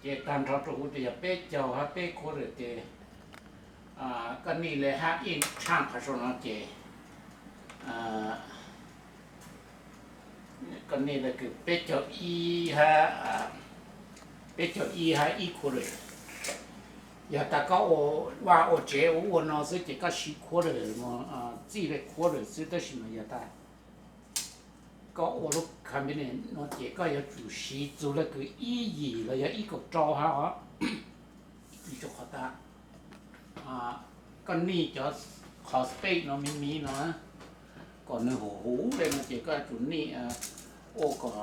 Ces tag nrho rau kuv tias yog peb caug hab peb quarter ces koj nij le hab ib tshaaj qhov saum no ces koj nij le kws peb caug ib hab, peb caug ib hab ib quarter. Yog tas koj ua vaj ua tsev ua ua no xwb ces koj siv quarter, txij le quarter xwb, tab sis mas yog tas koj ua lub company no ces koj yuav tsum siv txug le kws ib yim los yog ib kaum rau hab os. Vim rau qhov tas koj nij cov qhov space no me me no kom nws huv huv le no ces koj yuav tsum nij ua kom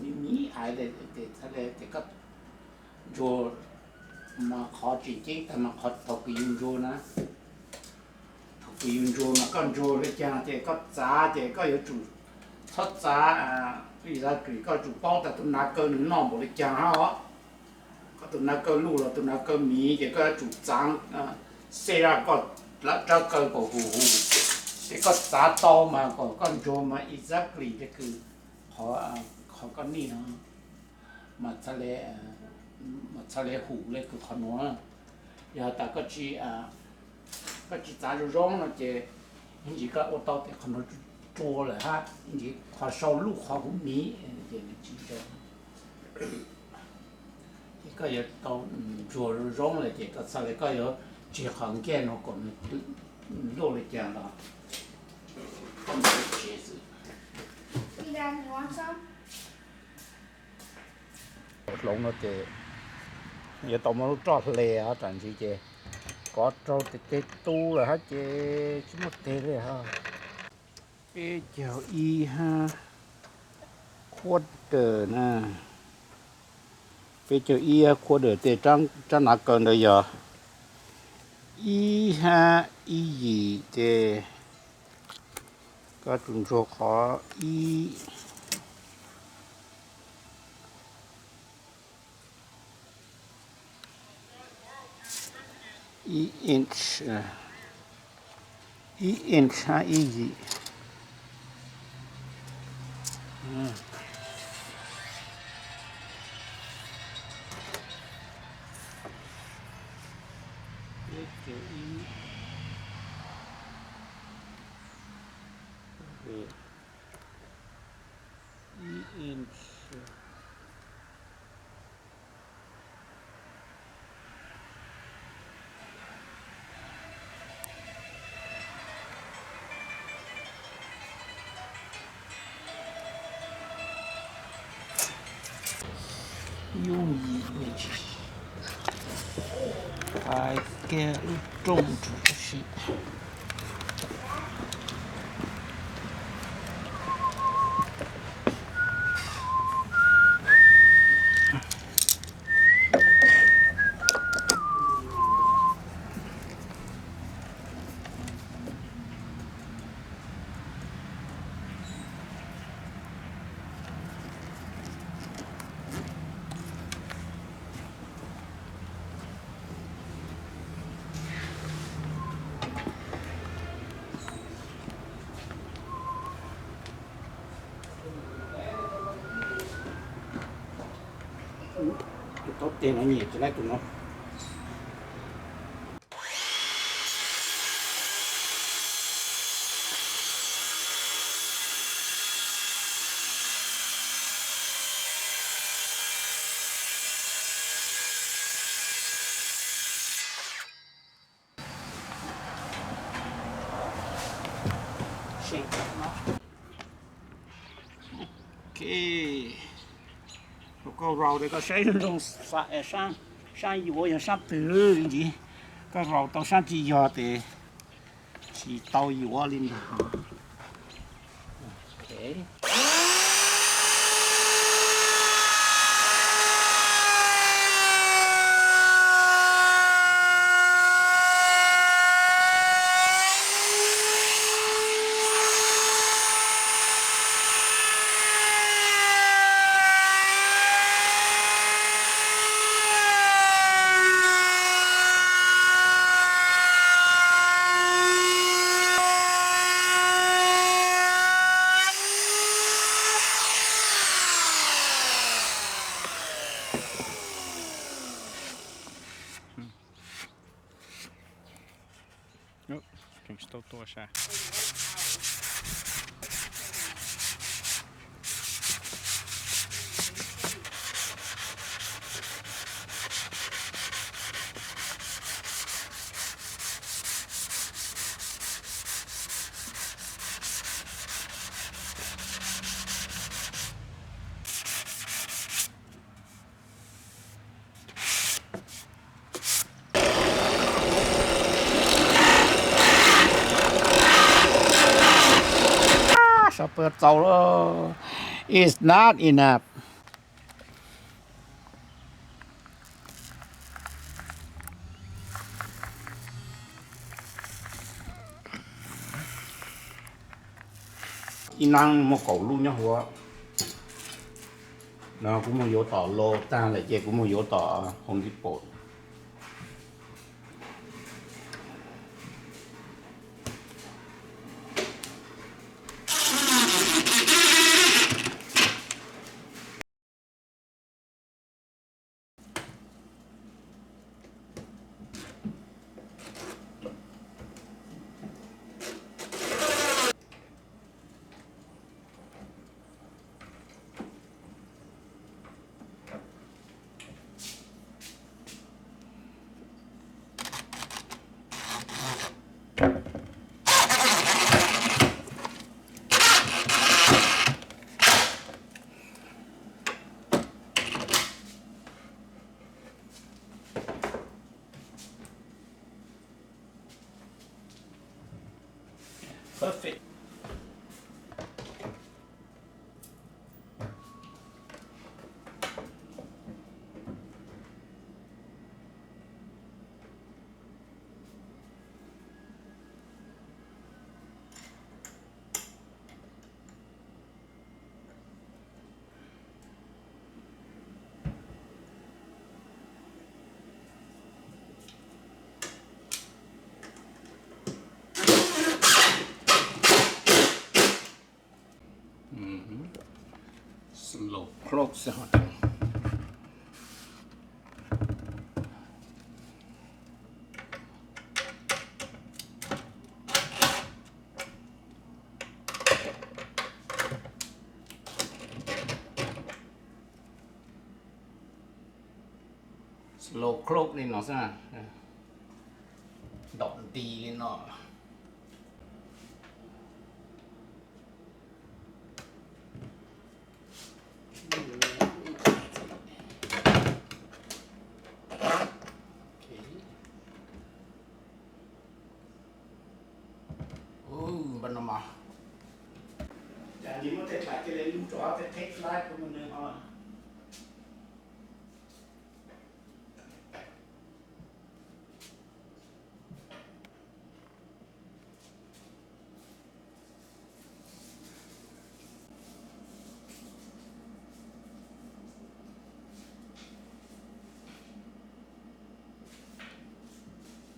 me me ais le ces txhad le ces koj ntsuag mas qhov tseem ceeb tag mas qhov thaum kws yus ntsuag na, thaum kws yus ntsuag mas koj ntsuag le caag ces koj txav ces koj yuav tsum txhob txav, ib zaj kws koj yuav tsum paub tas tus nav kaw nws noj npaum le caag hab os. Koj tus nav kaw luj los tus nav kaw miv ces koj yuav tsum txav, xej zaj koj lawv rab kaw kom huv huv ces koj txav tau mas kom koj ntsuag mas exactly le kws qhov koj nij no mas txhad le, mas txhad le huv le kws qhov nuav. Yog tas koj tsis, koj tsis txav zoo zoo no ces ib ntsis koj ua tau tes qhov nuav rua lawm hab ib ntsis qhov sau luj qhov huv miv ces nws tsis zoo. Ces koj yuav tau ntsuag zoo zoo lawm ces koj txhad le koj yuav tseg qhov nkaj no kom nws luj le caag los koj mam tsev xwb. Hloov no ces yuav tau muaj lub roj hle os, tam ntsis ces kov raug tes teg tu lawm hab ces tsis muaj teg li hab. Peb caug ib hab quarter na, peb caug ib hab quarter tes rab nav kaw ntawd yog ib hab ib yim ces koj tsum ntsuag qhov ib ib inch, ib inch hab ib yim. Ib inch. Yooj yim, hais kiag lub rooj rau tib si. Tus taub teg no nyem tsis laib tus no. Ok, koj raus tes koj saib zoo zoo, saab yuav yog saab twg ntsis, koj raus tau saab tsis yog tes tsis tau yuav li ntag. tau tua sas. Sawv pawg txaus lawm. It's not enough. Ib nab muaj kaum lub nyob hauv no, kuv muab yuav tom los tag lawm ces kuv muab yuav tom Home Depot. Perfect. Slow close. Slow close li no xwb, ntom nti li no. Npaj no mas, cas nws muaj tej hlais cia li lub rau tej take flight ko mus nws ho.